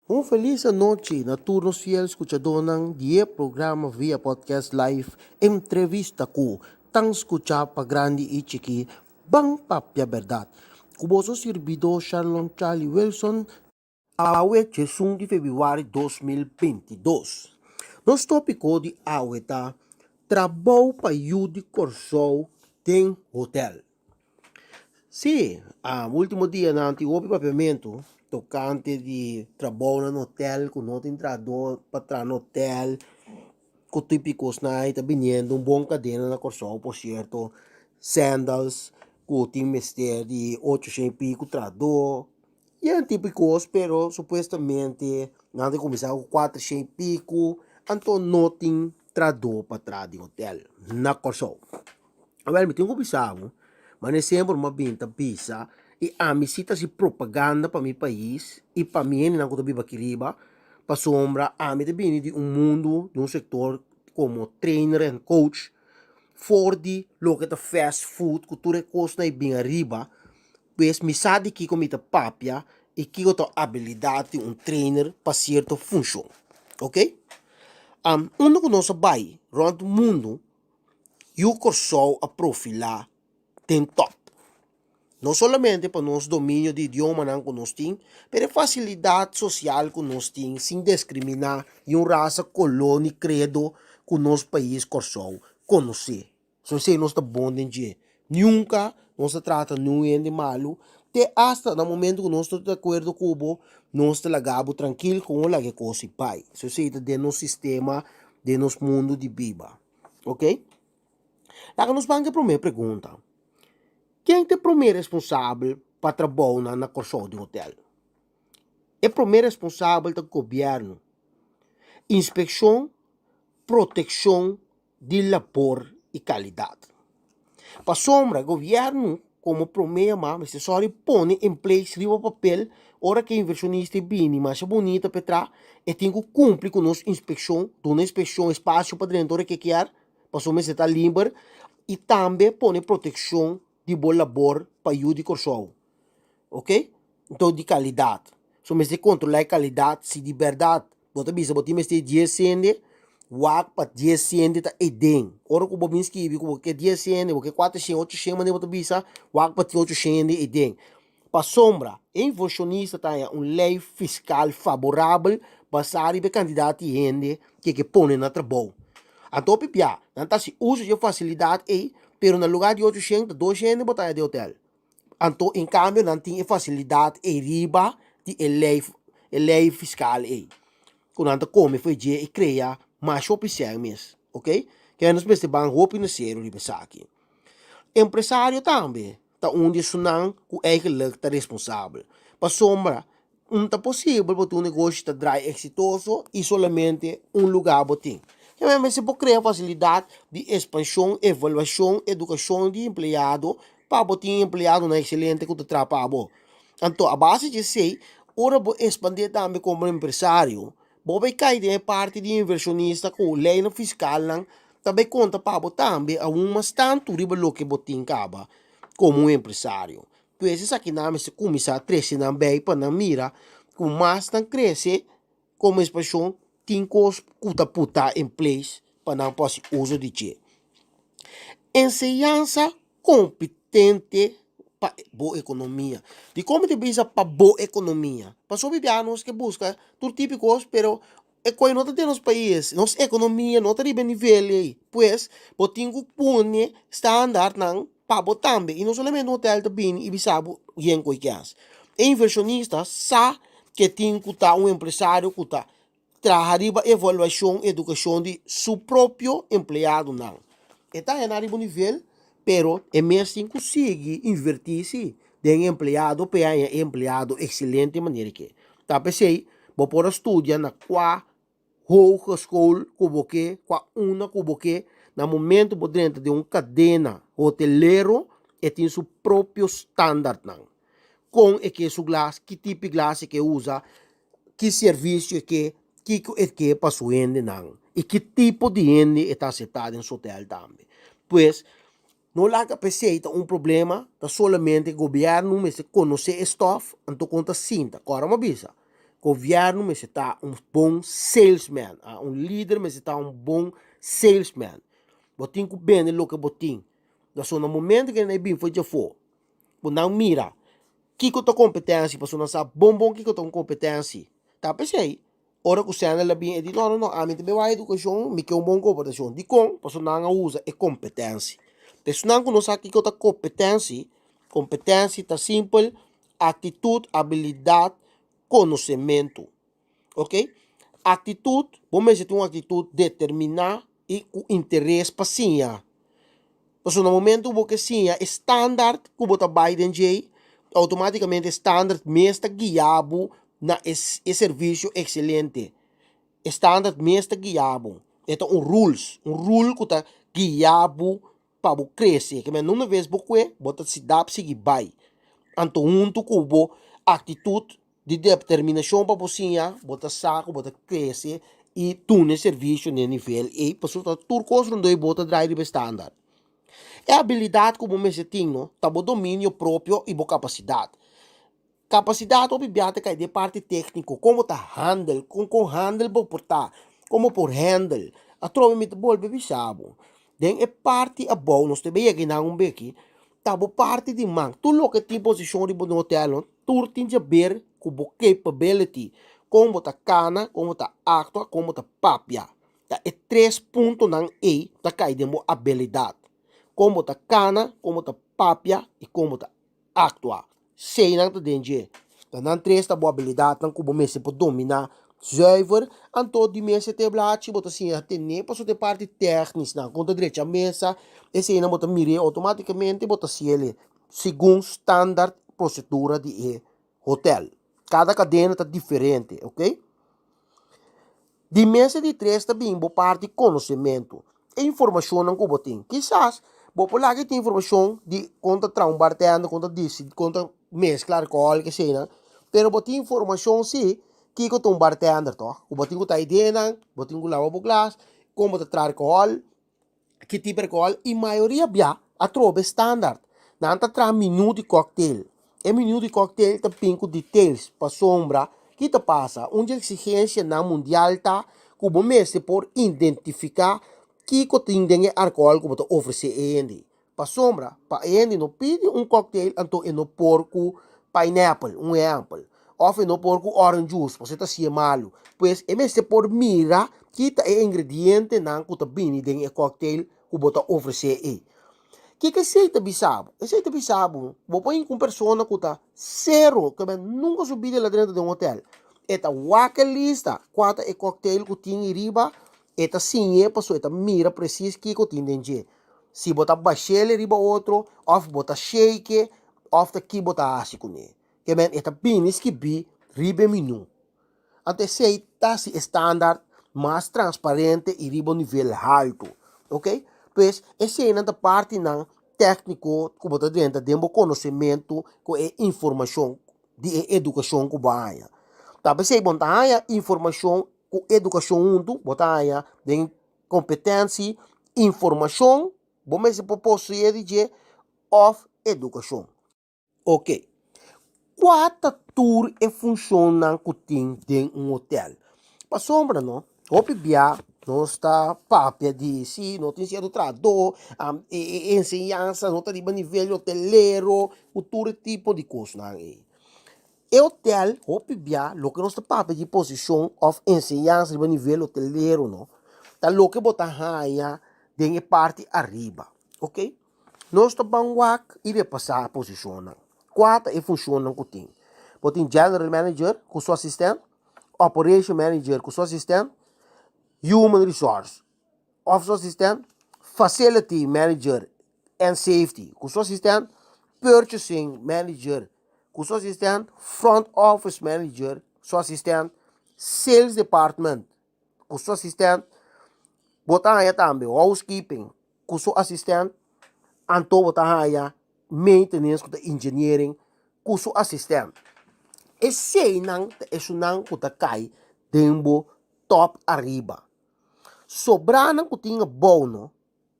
Un felis anochi na tur nos fiel skuchadónan di e programa via podcast live Entrevista ku tan skuchá pa grandi i chikí Ban Papia Bèrdat ku boso sirbidó Sharlon Charlie Wilson. Awe djesun di febrüari 2022. Nos tópiko di awe ta Trabou pa yu di Kòrsou den hotèl. Sí, último dianan tin hopi papiamentu tokante di trabounan na hotel ku no tin trahadó pa traha na hotel ku tipo di kosnan ei ta biniendo un bon kadena na Kòrsou por sierto Sandals ku tin mester di ocho shen i piku trahadó yen tipo di kos pero supuestamente nan ta kuminsá ku kuater shen i piku anto no tin trahadó pa traha den hotel na Kòrsou. Awel mi tin ku bisa bo, manera semper mi a bin ta bisa i ami si ta hasi propaganda pa mi pais i pa mi hendenan ku ta biba aki riba, pasobra ami ta bini di un mundu, di un sektor komo trainer en coach for di loke ta fast food ku tur e kosnan ei bin ariba, pues mi sa di kiko mi ta papia i kiko ta abilidat di un trainer pa sierto funshon, oke. Unda ku nos a bai rònt mundu Yu Kòrsou a profilá den tòp. No solamente pa nos dominio di idiomanan ku nos tin, pero e fasilidat sosial ku nos tin sin deskriminá niun rasa, koló ni kredo ku nos pais Kòrsou konosé. So esei nos ta bon den dje. Nunka nos ta trata niun hende malu, te asta na momento ku nos no ta di akuerdo ku bo, nos ta laga bo trankil kon bo laga e kos i bai. So esei ta den nos sistema, den nos mundu di biba. Ok. Laga nos ban ku e promé pregunta. Ken ta e promé responsabel pa trabounan na Kòrsou den hotèl? E promé responsabel ta gobièrnu. Inspekshon, protekshon di labor i kalidat. Pasobra gobièrnu komo promé yamá mester sòru pone in place riba papel ora ku e invershonista e bini masha bunita pa e traha e tin ku kumpli ku nos inspekshon, duna inspekshon espasio pa drenta ora ku e kier pasobra mester ta liber i tambe pone protekshon di bo labor pa yu di Kòrsou ok nto di kalidat so mester kontrolá e kalidat si di bèrdat Bo ta bisa bo tin mester dies hende, wak pa dies hende ta eden. Ora ku bo bin skibi ku bo ke dies hende, bo ke kuater shen, ocho shen manera bo ta bisa, wak pa tin ocho shen hende eden. Pasobra e invershonista ta haña un lei fiskal faborabel basá riba e kantidat di hende ku e ke pone na trabou. Anto hopi bia nan ta hasi uso di e fasilidat ei, pero na lugar di ocho shen ta dos hende bo ta haña den hotel. Anto en kambio nan tin e fasilidat ei riba di e lei e lei fiskal ei ku nan ta kome for dje i krea mas hopi sèn mes ok kende nos mester ban hopi na serio riba esaki. Empresario tambe ta un di esunnan ku eigenlik ta responsabel pasobra Un ta posibel bo tin un negoshi ta draai eksitoso i solamente un lugá bo tin. Kende mester por krea fasilidat di ekspanshon, evaluashon, edukashon di empleado pa bo tin empleadonan ekselente ku ta traha pa bo. Anto a base di esei, ora bo ekspandé tambe komo empresario, bo bai kai den e parti di invershonista ku leinan fiskalnan ta bai konta pa bo tambe aun mas tantu riba loke bo tin kaba komo un empresario. Pues esakinan mester kuminsá trese nan bei pa nan mira ku mas nan krese komo ekspanshon tin kos ku ta putá en place pa nan por hasi uso di dje. Enseñansa kompetente pa bo ekonomia. Dikon mi ta bisa pa bo ekonomia? Pasobra bia nos ke buska tur tipo di kos pero e kos no ta den nos pais, nos ekonomia no ta riba e nivel ei. Pues bo tin ku pone standaardnan pa bo tambe i no solamente un hotel ta bini i bisa bo yen ku e kias. E invershonista sa ke tin ku ta un empresario ku ta traha riba evaluashon, edukashon di su propio empleadonan. E ta haña nan riba un nivel pero e mes tin ku sigui invertí si den empleado pa e haña e empleado ekselente manera ke. Ta p'esei bo por a studia na kua hogeschool ku bo ke, kua una ku bo ke, na momento bo drenta den un kadena hotelero e tin su propio standaardnan. Kon e ke su glas, ki tipo di glas e ke usa, ki servisio e ke, kiko e ke pa su hendenan i ki tipo di hende e ta aseptá den su hotel tambe. Pues, no laga p'esei ta un problema, ta solamente gobièrnu mester konosé e stòf, anto kon ta sinta. Kòrda mi a bisa. Gobièrnu mester ta un bon salesman, a un lider mester ta un bon salesman. Bo tin ku bende loke bo tin. Pasobra na momento ku nan e bin for djafó, ku nan mira kiko ta kompetensia, pasobra nan sa bon bon kiko ta un kompetensia. Ta p'esei ora ku Sandel a bin e di no no no ami ta bai wak edukashon, mi ke un bon komportashon. Dikon? Pasobra nan a usa e kompetensia. Esnan ku no sa kiko ta kompetensia, kompetensia ta simpel aktitut, abilidat, konosementu. Ok, aktitut, bo mester tin un aktitut determiná i ku interes pa siña. Pasobra na momento ku bo ke siña e standaard ku bo ta bai den djei, outomátikamente e standaard mes ta guia bo na e e servisio ekselente. E standaard mes ta guia bo. E ta un rules, un rule ku ta guia bo pa bo krese. Ke men una ves bo kue, bo ta sidap sigui bai. Anto huntu ku bo aktitut di determinashon pa bo siña, bo ta sa ku bo ta krese i duna e servisio na e nivel ei, pasobra tur kos rondó di bo ta drai riba e standaard. E abilidat ku bo mester tin no ta bo dominio propio i bo kapasidat. Kapasidat hopi bia ta kai den parti tékniko, kon bo ta handel, kon kon handel bo por ta, kon bo por handel. Atrobe mi ta bolbe bisa bo, den e parti abou nos ta yega einan un beki, ta bo parti di man. Tur loke tin posishon riba un hotel no, tur tin di haber ku bo capability, kon bo ta kana, kon bo ta aktua, kon bo ta papia. Ta e tres puntonan ei ta kai den bo abilidat, kon bo ta kana, kon bo ta papia i kon bo ta aktua. Seinan ta den dje. Ta nan tres ta bo abilidatnan ku bo mester por dominá zuiver. Anto di mester te blachi bo ta siña tene pasobra ta e parti tèknisnan. Kon ta drecha mesa, eseinan bo ta mir'é outomátikamente bo ta siel'é segun standaard prosedura di e hotèl. Kada kadena ta diferente, oke. Di mesa di tres ta bin bo parti konosementu, e informashonnan ku bo tin. Kisas bo por laga e tin informashon di kon ta traha un bartender, kon ta disi, kon ta meskla alkohòl, keseinan, pero bo tin informashon si kiko ta un bartender tòg. Ku bo tin ku ta ideanan, bo tin ku laba bo glas, kon bo ta traha alkohòl. Ki tipo alcohol y mayoria bia atrobe standaard. Nan ta traha menu di cocktail. E menu di cocktail ta bin cu details pasobra ki ta pasa. Un di exigencianan mundial ta cu bo mester por identifica kico tin den e alcohol cu bo ta ofrece e hende. Pasobra pa e hende no pidi un cocktail anto e no por cu pineapple, un ehempel, of e no por cu orange juice pasobra e ta hacié malu. Pues e mester por mira ki ta e ingredientenan cu ta bini den e cocktail cu bo ta ofrece ei. Kiko esey ta bisa bo? Esey ta bisa bo, bo por hinca un persona cu ta cero, cu nunca su bida el a drenta den un hotel. E ta wak e lista cua ta e cocktail cu tin ariba, e ta siñ'é pasobra e ta mira precies kiko tin den dje. Si bo ta bash'el riba otro òf bo ta shake òf ta ki bo ta hasi kuné. Ke men e ta bini skibí riba e menú. Anto esei ta hasi e standaard mas transparente i riba un nivel haltu. Oke. Pues eseinan ta partinan tékniko ku bo ta drenta den bo konosementu ku e informashon di e edukashon ku bo a haña. Ta p'esei bo no ta haña informashon ku edukashon huntu, bo ta haña den Kompetensi, informashon, bo mester por poseé di dje, òf edukashon. Oke, kua ta tur e funshonnan ku tin den un hotel? Pasobra no, hopi bia nos ta papia di si no tin sierto trahadó, e enseñansa no ta riba nivel hotelero, ku tur e tipo di kosnan ei. E hotel hopi bia loke nos ta papia di posishon òf enseñansa riba nivel hotelero no ta loke bo ta haña den e parti ariba ok. Nos ta ban wak i repasá e posishonnan. Kua ta e funshonnan ku tin? Bo tin general manager ku su asistent, operation manager ku su asistent, human resource òf su asistent, facility manager and safety ku su asistent, purchasing manager ku su asistent, front office manager su asistent, sales department ku su asistent, bo ta haña tambe housekeeping ku su asistent, anto bo ta haña maintenance ku ta engineering ku su asistent. Eseinan ta esunnan ku ta kai den bo top ariba. Sobranan ku tin abou no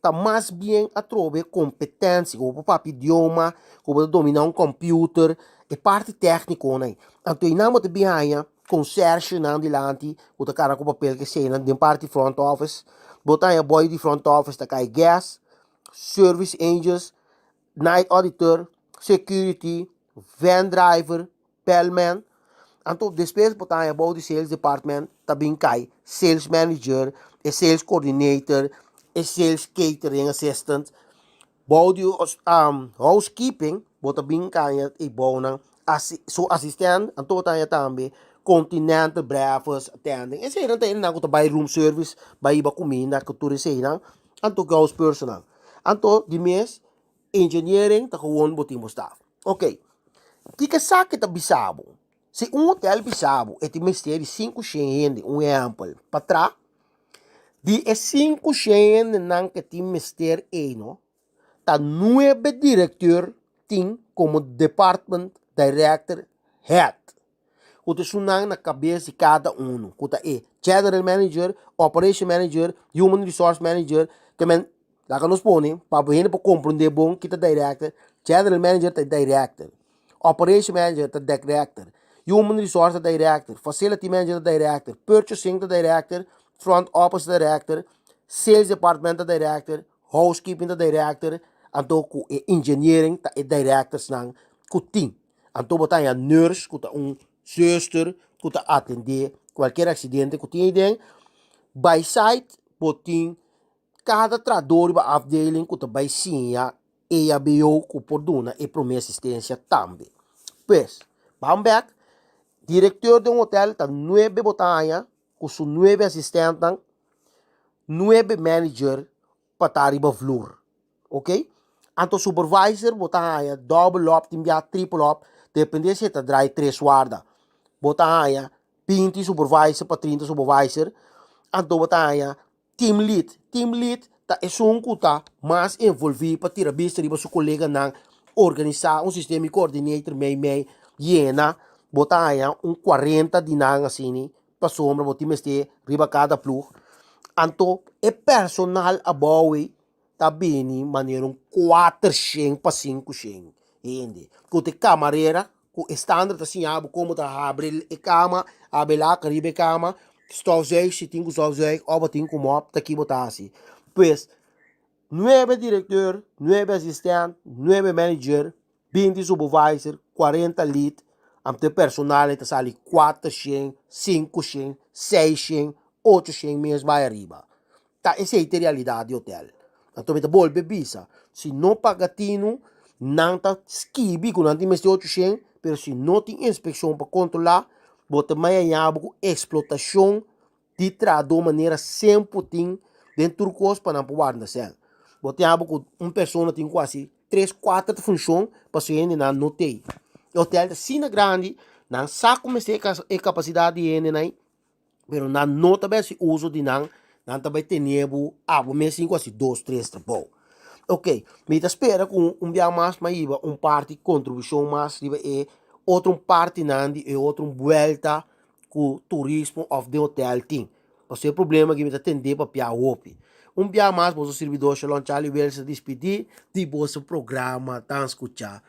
ta mas bien atrobe kompetensia, ku bo por papia idioma, ku bo ta dominá un kòmpiuter, e parti tèknikonan ei. Anto einan bo ta bin haña. Conciergenan dilanti ku ta kana ku papel ke sena den parti front office. Bo ta haña boy di front office ta kai guest, service angels, night auditor, security, van driver, bellman. Anto despues bo ta haña bou di sales department ta bin kai sales manager, e sales coordinator, e sales catering assistant. Bou di housekeeping bo ta bin kaña e bounan su asistent, anto bo ta haña tambe continental breakfast attending. Eseinan ta hendenan ku ta bai room service bai hiba kuminda ku tur eseinan, anto house personal. Anto di mes engineering ta gewoon bo tin bo staff. Ok, kiko esaki ta bisa bo? Si un hotel bisa bo e tin mester di 500 hende, un ehèmpel, pa tra, di e 500 hendenan ku tin mester ei no, ta nuebe direkteur tin komo department director head, ku ta esunnan na kabes di kada unu, ku ta e general manager, operation manager, human resource manager, ke men laga nos pone pa hende por komprende bon ki ta director. General manager ta e director, operation manager ta director, human resource ta director, facility manager ta director, purchasing ta director, front office ta director, sales department ta director, housekeeping ta director, anto ku e engineering ta e directorsnan ku tin. Anto bo ta haña nurse ku ta un zuster ku ta atendé kualkier aksidente ku tin aden. By side bo tin kada trahadó riba afdeling ku ta bai siña EHBO ku por duna e promé asistensia tambe. Pues, ban bèk, direktor di un hotel ta nuebe bo ta haña ku su nuebe asistèntnan, nuebe manager pa ta riba vloer. Ok, anto supervisor bo ta haña double up, tin bia triple up, depende si e ta draai tres warda. Bo ta haña 20 supervisor pa 30 supervisor, anto bo ta haña team lead. Team lead ta esun ku ta mas envolví pa tira bista riba su koleganan, organisá un sistema di coordinator mei mei yena. Bo ta haña un 40 di nan asina pasobra bo tin mester riba kada ploeg. Anto e personal abou ei ta bini manera un 400 pa 500 hende ku ta e kamarera ku e standaard ta siña bo komo ta habri e kama, habri lak riba e kama, stofzuig si tin ku stofzuig òf bo tin ku mòp ta ki bo ta hasi. Pues nuebe direktor, nuebe asistènt, nuebe manager, 20 supervisor, 40 lead, anto e personal ei ta sali 400, 500, 600, 800 mes bai ariba. Ta esei ta e realidat di hotel. Anto mi ta bolbe bisa, si no paga tinu, nan ta skibi ku nan tin mester 800, pero si no tin inspekshon pa kontrolá, bo ta maña bo ku eksplotashon di trahadó manera semper tin den tur kos pa nan por warda sèl. Bo tin abo ku un persona tin ku hasi tres, kuater funshon pasobra hendenan no t'ei. E hotel ta asina grandi, nan sa ku mester e kapasidat di hendenan ei, pero nan no ta bai hasi uso di nan, nan ta bai tene bo abo mes tin ku hasi dos, tres trabou. Ok, mi ta spera ku un bia mas mi a hiba un parti kontribushon mas riba e otro partinan di e otro buelta ku turismo òf den hotel tin. Pasobra e problema aki mi ta tende papia hopi. Un bia mas boso sirbidor Shalom Charlie Wilson ta dispidí di boso programa Tan Skuchá.